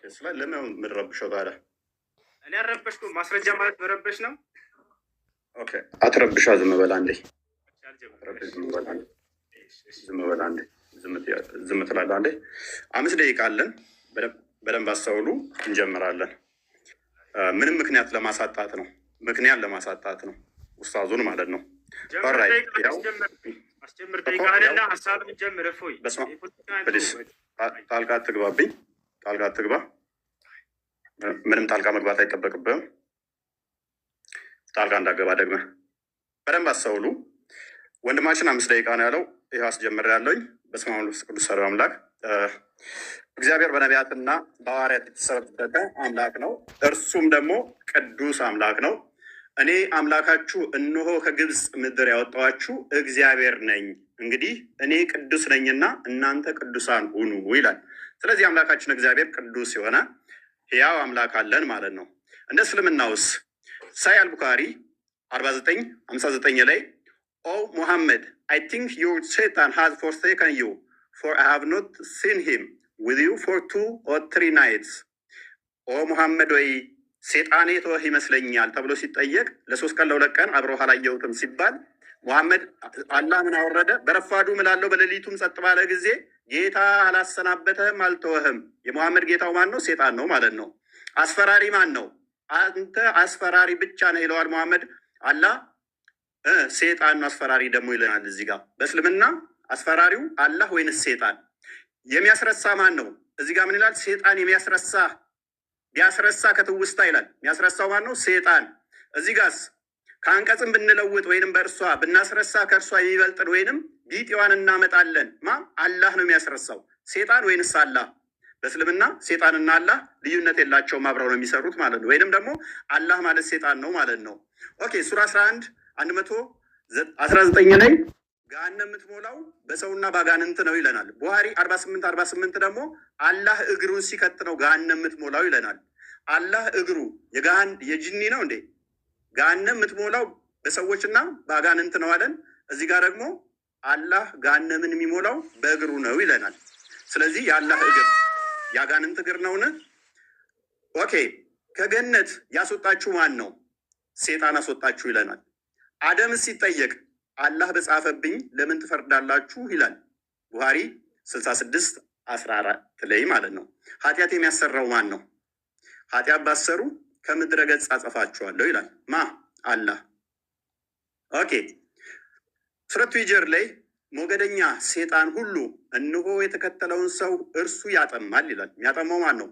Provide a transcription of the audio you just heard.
ስላ ለምን የምንረብሸው ታዲያ? እኔ አልረበሽኩም። ማስረጃ ማለት መረበሽ ነው። Okay፣ አትረብሻ። ዝም በል አንዴ። አልጀምርም። አትረብሽ፣ እሺ፣ ዝም በል አንዴ። እሺ። ዝም በል አንዴ። ዝም ትላለህ አንዴ። 5 ደቂቃ አለን። በደንብ አስተውሉ። እንጀምራለን። ምንም ምክንያት ለማሳጣት ነው። ምክንያት ለማሳጣት ነው። ኡስታዙን ማለት ነው። ጀምር። Alright። ደቂቃ ያው አስጀምር፣ አስጀምር እኮ ደቂቃህንና ያው ሀሳብን ጀምር። እፎይ በስመ አብ። የፖለቲካ Please ጣልቃ አትግባብኝ። ጣልቃ አትግባ። ምንም ጣልቃ መግባት አይጠበቅብህም። ጣልቃ እንዳገባ ደግመህ በደንብ አስተውሉ። ወንድማችን 5 ደቂቃ ነው ያለው። ይኸው አስጀምር ያለውኝ። በስመ አብ ወወልድ ወመንፈስ ቅዱስ አሐዱ አምላክ። እግዚአብሔር በነቢያትና በሐዋርያት የተሰበከ አምላክ ነው። እርሱም ደግሞ ቅዱስ አምላክ ነው። እኔ አምላካችሁ እነሆ ከግብፅ ምድር ያወጣኋችሁ እግዚአብሔር ነኝ። እንግዲህ እኔ ቅዱስ ነኝና እናንተ ቅዱሳን ሁኑ ይላል። ስለዚህ አምላካችን እግዚአብሔር ቅዱስ የሆነ ሕያው አምላክ አለን ማለት ነው። እንደ እስልምናውስ ሳሂህ አልቡካሪ 4959 ላይ "O Muhammad, I think your Satan has forsaken you, for I have not seen him with you for 2 or 3 nights።" ኦ ሙሐመድ ወይ ሴጣን የተወህ ይመስለኛል ተብሎ ሲጠየቅ ለ3 ቀን ለ2 ቀን አብረው አላየሁትም ሲባል ሙሐመድ አላህ ምን አወረደ? በረፋዱ እምላለሁ በሌሊቱም ጸጥ ባለ ጊዜ ጌታ አላሰናበተህም አልተወህም። የሙሐመድ ጌታው ማን ነው? ሴጣን ነው ማለት ነው። አስፈራሪ ማን ነው? አንተ አስፈራሪ ብቻ ነህ ይለዋል ሙሐመድ። አላህ ሴጣን ነው አስፈራሪ ደግሞ ይለናል እዚህ ጋር። በእስልምና አስፈራሪው አላህ ወይንስ ሴጣን? የሚያስረሳ ማን ነው? እዚህ ጋር ምን ይላል? ሴጣን የሚያስረሳ ቢያስረሳ ከትውስታ ይላል። የሚያስረሳው ማን ነው? ሴጣን። እዚህ ጋስ ከአንቀጽም ብንለውጥ ወይንም በእርሷ ብናስረሳ ከእርሷ የሚበልጥን ወይንም ቢጤዋን እናመጣለን። ማ አላህ ነው የሚያስረሳው? ሴጣን ወይንስ አላህ? በእስልምና ሴጣንና አላህ ልዩነት የላቸውም፣ አብረው ነው የሚሰሩት ማለት ነው። ወይንም ደግሞ አላህ ማለት ሴጣን ነው ማለት ነው። Okay፣ ሱራ 11 119 ላይ ገሃነም የምትሞላው በሰውና በአጋንንት ነው ይለናል። ቡሃሪ 48 48 ደግሞ አላህ እግሩን ሲከት ነው ገሃነም የምትሞላው ይለናል። አላህ እግሩ የገሃን የጅኒ ነው እንዴ? ገሃነም የምትሞላው በሰዎችና በአጋንንት ነው አለን። እዚህ ጋር ደግሞ አላህ ገሃነምን የሚሞላው በእግሩ ነው ይለናል። ስለዚህ የአላህ እግር የአጋንንት እግር ነውን? Okay፣ ከገነት ያስወጣችሁ ማን ነው? ሴጣን አስወጣችሁ ይለናል። አደም ሲጠየቅ አላህ በጻፈብኝ ለምን ትፈርዳላችሁ ይላል። ቡሃሪ 66 14 ላይ ማለት ነው። ኃጢአት የሚያሰራው ማን ነው? ኃጢአት ባሰሩ ከምድረ ገጽ አጠፋችኋለሁ ይላል። ማ? አላህ። Okay፣ ሱረቱ ሂጅር ላይ ሞገደኛ ሴጣን ሁሉ እነሆ የተከተለውን ሰው እርሱ ያጠማል ይላል። የሚያጠማው ማን ነው?